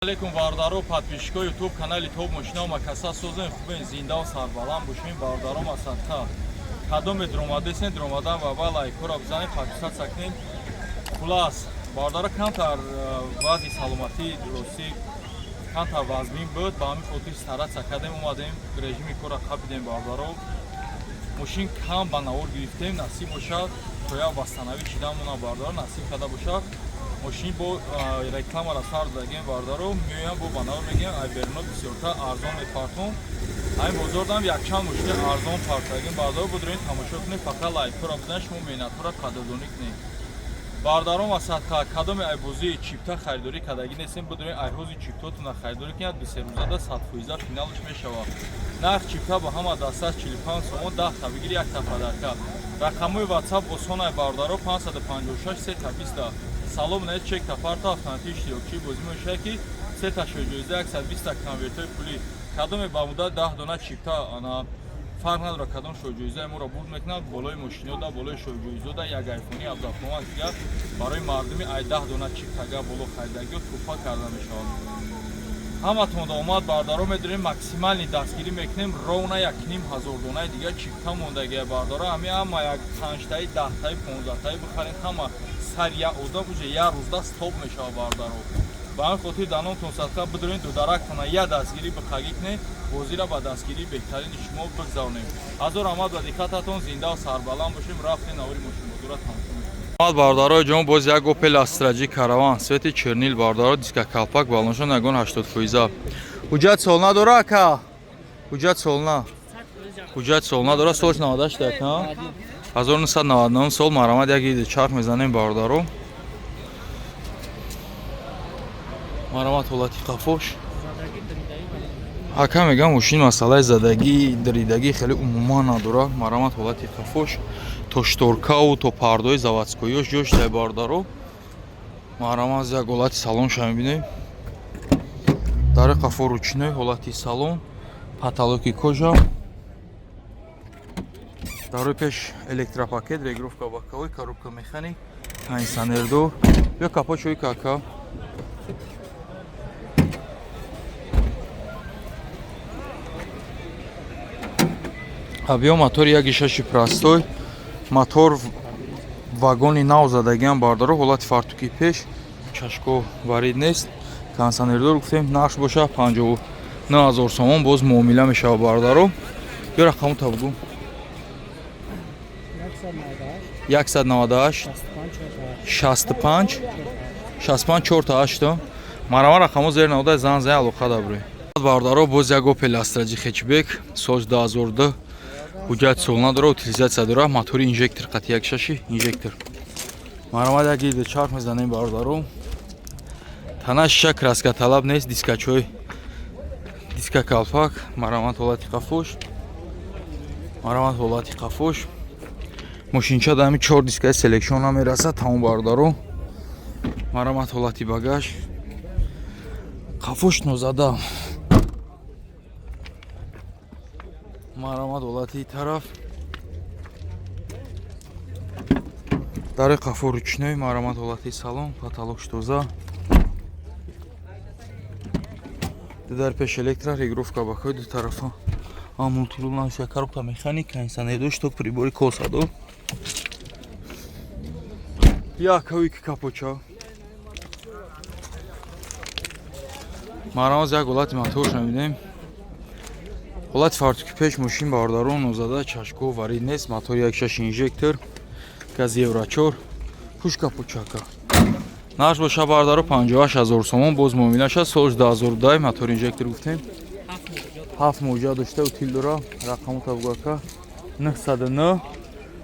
Алейкум, бародаро, подписчикои ютуб канали Топ Мошина. Макаса, созен, хубен, зиндаву сарбаланд бошем. Бародаро, масадқа кадоме дромадесен, дромадан ва ба лайкҳоро бизанед, подписаться кунед. Хулас, бародаро, камтар вазъи саломатӣ ростӣ камтар вазмин буд, ба ҳамин хотир стараться кардем, омадем, режими корро қабидем. Бародаро, мошин кам ба навор гирифтем. Насиб бошад, то як восстановить шиданмона, бародаро, насиб карда бошад, мошин бо рекламара сар дадагем. Бародаро, меоям, бо ба навор мегӯям. Ай беруно бисёртар арзон мепартом, ҳамин бозордам якчанд мошини арзон партагем. Бародаро, будурен, тамошо кунед, фақат лайкҳоро бизанед, шумо меҳнатҳоро қадрдонӣ кунед. Бародарон ва садқа, кадоме айбозии чипта харидорӣ кардагӣ нестем, будурен, айҳози чиптотона харидорӣ кунед. 2-3 рӯзада 100% финалш мешавад. Нарх чипта ба ҳама дастас 45 сомон, 10 та бигири, якта подарка. Рақамҳои ватсап осонай, бародаро: 556 сета 20. Салом не, чек тафарта автоматӣ иштирокчии бозӣ мешавад, ки сета шоҳҷоиза, 120 конвертҳои пулӣ. Кадоме ба муддат 10 дона чипта, ана, фарқ надорад кадом шоҳҷоизаи моро бурд мекунад, болои мошинода, болои шоҳҷоизода як айфони 17 дигар барои мардуми ай 10 дона чиптага боло харидагиё тӯҳфа карда мешавад. Ҳаматонда омад, бардаро, медонем, максимальный дастгирӣ мекунем. Ровно 1500 донаи дигар чипта мондагия, бардаро. Ҳами ҳама як панҷтаи, 10таи, 15таи бихаред, ҳама сар як одам уже як рӯзда стоп мешавад, бардаро. Ба ҳамин хотир даномтон садқа, бидорен, дударактона як дастгирӣ бихагӣ кунед, бозира ба дастгирии беҳтарини шумо бигзаронем. Ҳазор раҳмат ба диққататон, зиндаву сарбаланд бошем. Рафтем, навори мошинбозора тамошо мекунем. Бародарои ҷон, боз як Опел Астра Ҷи Караван, цвети чернил, бародаро, диска калпак, балоншон ягон 80%. Ҳуҷҷат сол надора, ака? Ҳуҷҷат сол на, ҳуҷҷат сол надора. Солш 98 ака, 1999 сол. Марамад, як иди чарх мезанем, бародаро. Марамат, ҳолати қафош. Ака мегам, мошин масъалаи задагӣ, даридагӣ хеле умуман надорад. Марамат, ҳолати қафош, то шторкаву то пардои заводскойёш ҷош дай, бародаро. Марамат, як ҳолати салонша мебинем. Дари қафо ручной, ҳолати салон, потолоки кожа, дарои пеш электропакет, регулировка боковой, коробка механик, кондиционердор. Ё капот шои кака. Объём мотори яки шаши простой, мотор вагони нав задагиам, бардаро. Ҳолати фартуки пеш, чашко варид нест, кондиционердор гуфтем. Нарх боша 59 000 сомон, боз муомила мешавад, бардаро. Ё рақаму та бугу. 198 65 65 4 8. Марама, рақамо зер навода, зан зан, алоқа дабрӯй, бардаро. Боз як Опел Астра Ҷи хэтчбек, соли 2002, ҳуҷҷат сол надора, утилизация дора, мотори инжектор қати, як шаши инжектор. Марамад, як ида чарх мезанем, бародаро. Тана шиша краска талаб нест, дискачои диска калпак. Марамад, ҳолати қафош. Марамад, ҳолати қафош. Мошинча дами чор дискаи селекшн намерасад, тамом, бародаро. Марамад, ҳолати багаж, қафош нозада. Марамад, ҳолати тараф, дари қафо ручной. Марамад, ҳолати салон, потолокш тоза, дар пеш электро, регулировка бакои ду тарафа, мультирул навиша, коробка механик, кондиционер дошт, прибори косадо. Якавики капоча. Марамаз, як ҳолати моторш мебинем. Ҳолати фартуки пеш мошин, бародарон, нозада, чашко варид нест, мотори як шаш инжектор, газ евро 4. Пушка пучака. Нарх боша, бародаро, 58 ҳазор сомон, боз муомила шад. Солш 2010, мотори инжектор гуфтем, ҳафт муҷа дошта, утил дора. Рақаму табугака: 909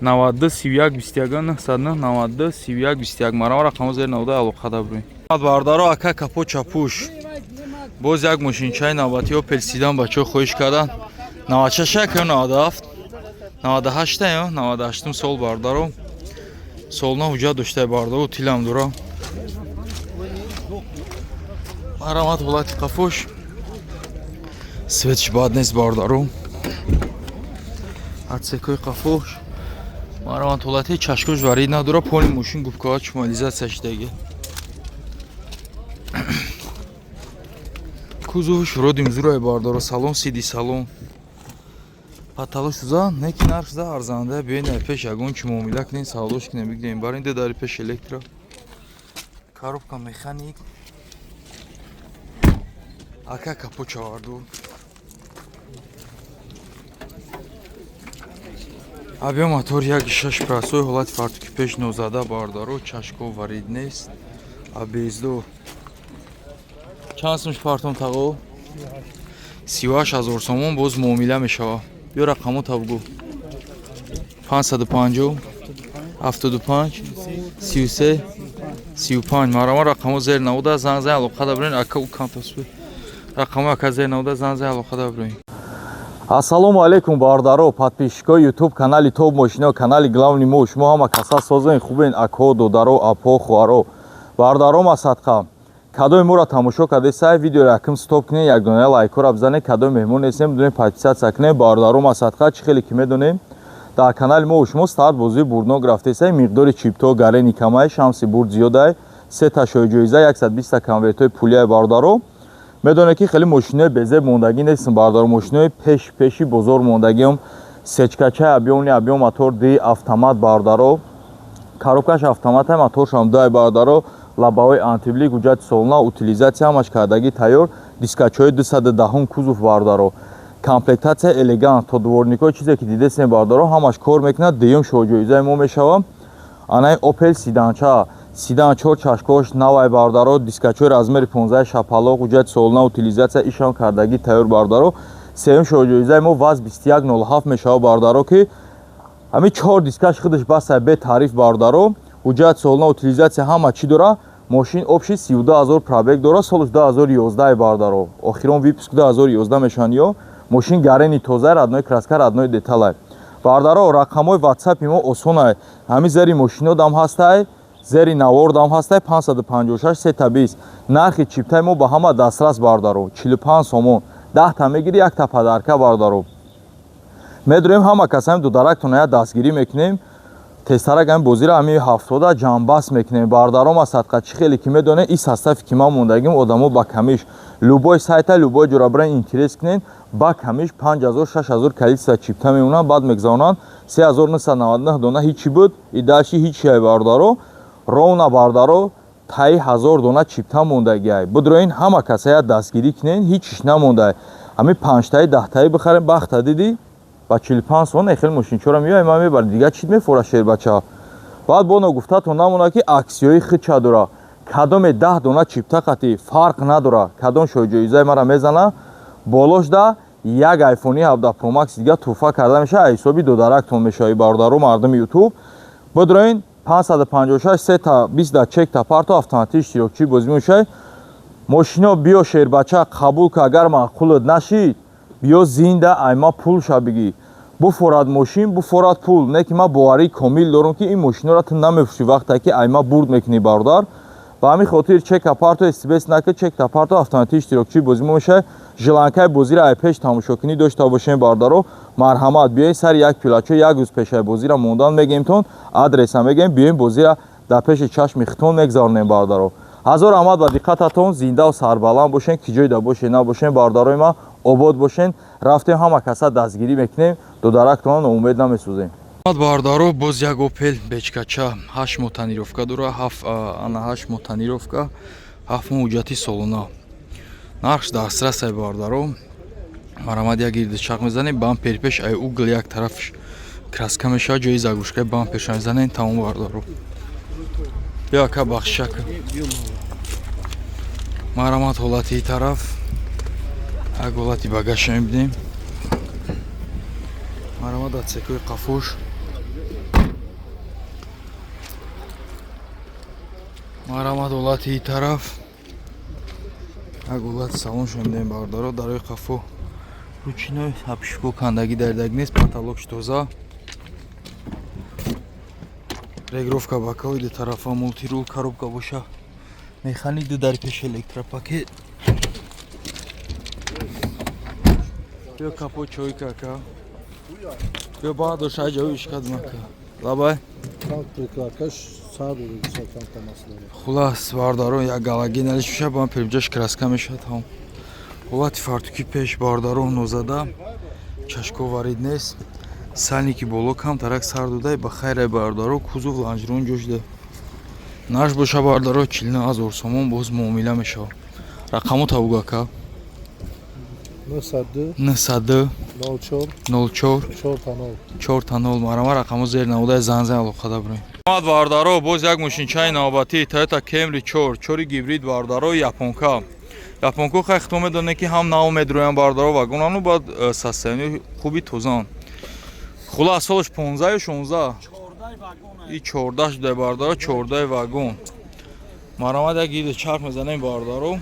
92 31 21, 909 92 31 21. Марама, рақамо зери навода, алоқа дабрӯем, бародаро. Ака, капо чапуш. Боз як мошинчаи навбати Опел Седан, бачаҳо хоҳиш карданд. 96 ё 97, 98 ё 98 сол, бародаро. Солна ҳуҷҷат доштаи, бародаро, тилам дора. Марамат, ҳолати қафош, светш бад нест, бародаро. Отсекои қафош, марамат, ҳолати чашкош варид надора. Поли мошин губкаҳо чумализация шидаги. Кузовш родим зурай, бардаро, салон сиди салон. Потолок шуза, неки нарх шуда арзанда, биёин ай пеш ягон чи муомила кунем, савдош кунем, бигирем. Барин дари пеш электро. Коробка механик. Ака, капот чаварду. Объем мотор 1,6 простой, ҳолати фартуки пеш нозада, бардаро, чашко варид нест. Абездо. Чанд сумш партом, тағо? 38 000 сомон, боз муомила мешава. Ё рақамо табгу. 550 75 33 35. Марама рақамо зер навуда, занг зан, алоқа да бирен, ака у камтасу. Рақамо ака зер навуда, занг зан, алоқа да бирен. Ассалому алайкум, бардаро, подписчикои ютуб канали Топ Мошино, канали главный мо. Шумо ҳама каса созен, хубен, ако, додаро, апо, хуаро. Бардаро, масадқа. Кадои моро тамошо кардесай, видеоро якм стоп кунед, як дона лайкора бизанед, кадои меҳмон нестем, бидонед, подписаться кунед. Бардаро, масадқа, чӣ хеле ки медонем, дар канали мо шумо старт бозии бурднок рафтесай, миқдори чипто гарени камай, шанси бурд зиёдай, сета шоҳиҷоиза, 120 конвертҳои пулияй, бардаро. Медонед, ки хеле мошинои безеб мондагӣ нестм, бардаро, мошинои пеш пеши бозор мондагиам. Сечкачаи объёмный, объем мотор ди автомат, бардаро, коробкаш автомата, моторшам дай, бардаро, лабаҳои антиблик, ҳуҷҷати солона, утилизация ҳамаш кардагӣ тайёр, дискачҳои 210 кузов, бардаро, комплектация элегант, то дворникҳои чизе ки дидесем, бардаро, ҳамаш кор мекунад. Дуюм шоҳиҷоизаи мо мешавад анаи Опел седанча, седан, чор чашкош навай, бардаро, дискачҳои размери 15 шапалоқ, ҳуҷҷати солона, утилизация ишам кардагӣ тайёр, бардаро. Сеюм шоҳиҷоизаи мо ВАЗ 2107 мешавад, бардаро, ки ҳамин чор дискаш худаш басай, бетариф, бардаро, ҳуҷҷати солона, утилизация ҳама чӣ дора. Мошин общий 32 000 пробег дора, солш 2011, бардаро, охирон выпуск 2011 мешаванд. Ё мошин гарени тоза, родной краска, родной деталай. Бардаро, рақамҳои ватсапи мо осонай, ҳамин зери мошино дам ҳастай, зери навор дам ҳастай, 556 320. Нархи чиптаи мо ба ҳама дастрас, бардаро, 45 сомон, 10-та мегири, якта подарка, бардаро. Медурем, ҳама кас ҳамин дударактона я дастгирӣ мекунем, тезтарак ҳамин бозиро ҳамин ҳафтода ҷамъбаст мекунем. Бардаро, масадқа, чӣ хеле ки медонем, ин составе ки ман мондагим, одамо ба камиш любой сайта, любой ҷора бирен, интерес кунен, ба камиш 5000, 6000 количество чипта мемонанд, баъд мегзаронанд. 3999 дона ҳичи буд и дальше ҳичи, бардаро, ровно, бардаро, таи 1000 дона чипта мондагиай. Бидроин, ҳама касая дастгирӣ кунен, ҳичиш намондай. Ҳамин панҷтаи, 10-таи бихарем, бахта дидӣ, ба 45 сомон хел мошинчора меояй, ман мебарам, дигар чӣ мефора, шербача. Баъд бо ногуфтатон намонад, ки аксиёи хича дора. Кадоме 10 дона чипта қати, фарқ надора, кадом шоҳиҷоизаи мара мезана, болошда як айфони 17 Pro Max дига туҳфа карда мешавад, ҳисоби додарактон мешавад. Бародару мардуми ютуб, бидроин, 556 сета 20 да чекта парто, автоматӣ иштирокчии бозӣ мешавад. Мошино биё, шербача, қабул ка, агар маъқулат нашид, биё зинда айма пулша бигӣ. Буфорад мошин, буфорад пул, не ки ман боварии комил дорам, ки ин мошинора ту намефурӯшӣ, вақте ки айма бурд мекунӣ, бародар. Ба ҳамин хотир чека парто, СМС нака, чекта парто, автоматӣ иштирокчии бозӣ мешавад. Желанкаи бозиро ай пеш тамошокунӣ дошта бошем, бародаро, марҳамат, биёед сари як пилачо, як рӯз пешаи бозиро мондан мегӯемтон, адреса мегӯем, биёем, бозиро дар пеши чашми хитон мегзаронем. Бародаро, ҳазор раҳмат ба диққататон, зиндаву сарбаланд бошен, ки ҷойда бошед набошен, бародарои ман, обод бошен. Рафтем, ҳама каса дастгирӣ мекунем, додарактона ноумед намесӯзем. Бародаро, боз як Опел бечкача, 8 моҳ тонировка дора, ана 8 моҳ тонировка, 7 моҳ ҳуҷҷати солона, нархш дастрасай, бародаро, марҳамат. Як гирди чақ мезанем, бампери пеш ай угл як тарафш краска мешавад, ҷои заглушкаи бамперша мезанем, тамом, бародаро. Биё, ака, бахшишак, марҳамат. Ҳолати тараф, як ҳолати багажша мебинем, марҳамат, отсекои қафош. Марҳамат, ҳолати тараф, як ҳолати салоншо мебинем, бародаро. Дарои қафо ручной, обшивко кандагӣ даридаг нест, потолокш тоза, регулировка боковой ду тарафа, мультируль, коробка боша механик, ду дари пеш электропакет. Биё, капот чойка, ака, биё, баъдош айҷа ишкадмака лабай. Хулас, бародарон, як галогеналиш мешавад, бампер ҷош краска мешавад, тамом. Ҳолати фартуки пеш, бардаро, нозада, чашко варид нест. Сальники боло камтарак сар додай, ба хайрай, бардаро. Кузов, лонжерон ҷошда. Нарх боша, бардаро, 49 000 сомон, боз муомила мешавад. Рақамо табугака. 902. 902. 04. 04. 4 та 0. 4 та 0. Марама, рақамо зер наводай, занзан алоқада бурем. Омад, бардаро, боз як мошинчаи навбатӣ, Toyota Camry 4 4 гибрид, бардаро, японка. Японко хай хито медонем, ки ҳам нав медроян, бардаро, вагонану баъд состоянии хуби тозан. Хулас, солаш 15 ё 16 и 14 шуда, бардаро, 14 вагон. Марамад, як гирди чарх мезанем, бардаро.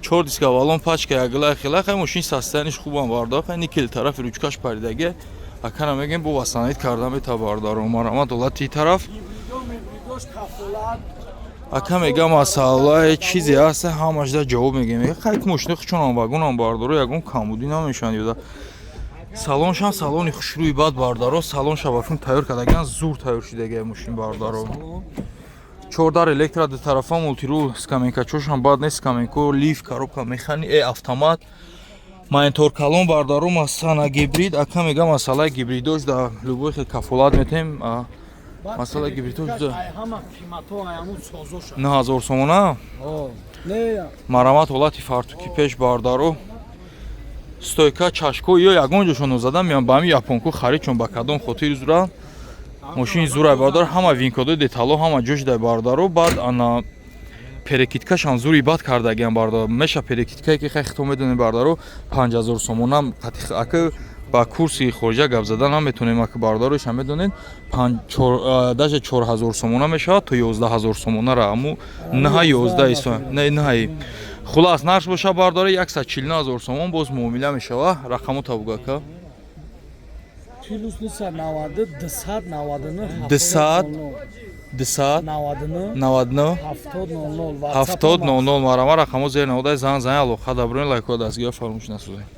Чор диска валон, пачка ягила хела. Хай, мошин состояниш хубам, бардаро. Хай, никел тарафи ручкаш паридаге, акана мегем, бо восстановить карда мета, бардаро. Марамад, ҳолати тараф ака мега, масъалае чизе ҳаст, ҳамашда ҷавоб мегем. Хай, мошини хучонам вагонам, бардаро, ягон камбудӣ намешанд. Ёда салоншам салони хушрӯи бад, бардаро. Салон шабафун тайёр кардаган, зур тайёр шудагай мошин, бардаро. Чордар электро, ду тарафа мультирул, скамейкачошам бад нест, скамейко, лифт, коробка механи автомат, монитор калон, бардаро. Масана гибрид, ака мега, масъалаи гибридош да любой хел кафолат метем. Масъалаи гибридош да Ҳама қиматҳо ҳамун созоша. 9000 сомона. Не. Марамат, ҳолати фартуки пеш, бардаро, стойка, чашко ё ягон ҷошон зада меян. Ба ҳамин японку харид, чун ба кадом хотири зура мошини зурай, бардаро. Ҳама винкодои детало ҳама ҷош дай, бардаро. Баъд ана перекидкашам зури бад кардагиам, бардаро. Меша перекидкае ки хай хито медонем, бардаро, 5000 сомонам. Ака, ба курси хориҷа гап зада наметонем, ака, бардаро, иша медонед, даже 4000 сомона мешавад то 11 000 сомонара, аму наҳа 11 исо не наҳаи. Хулас, нарх боша, бардаро, 149 000 сомон, боз муомила мешава. Рақамо табугака. Плюс 990 299. 200 200 99. 99. 70 00. 70 00. Марама, рақамо зер наводай, зан зан алоқа даброин, лайкҳо дастгирӣ фаромӯш насозед.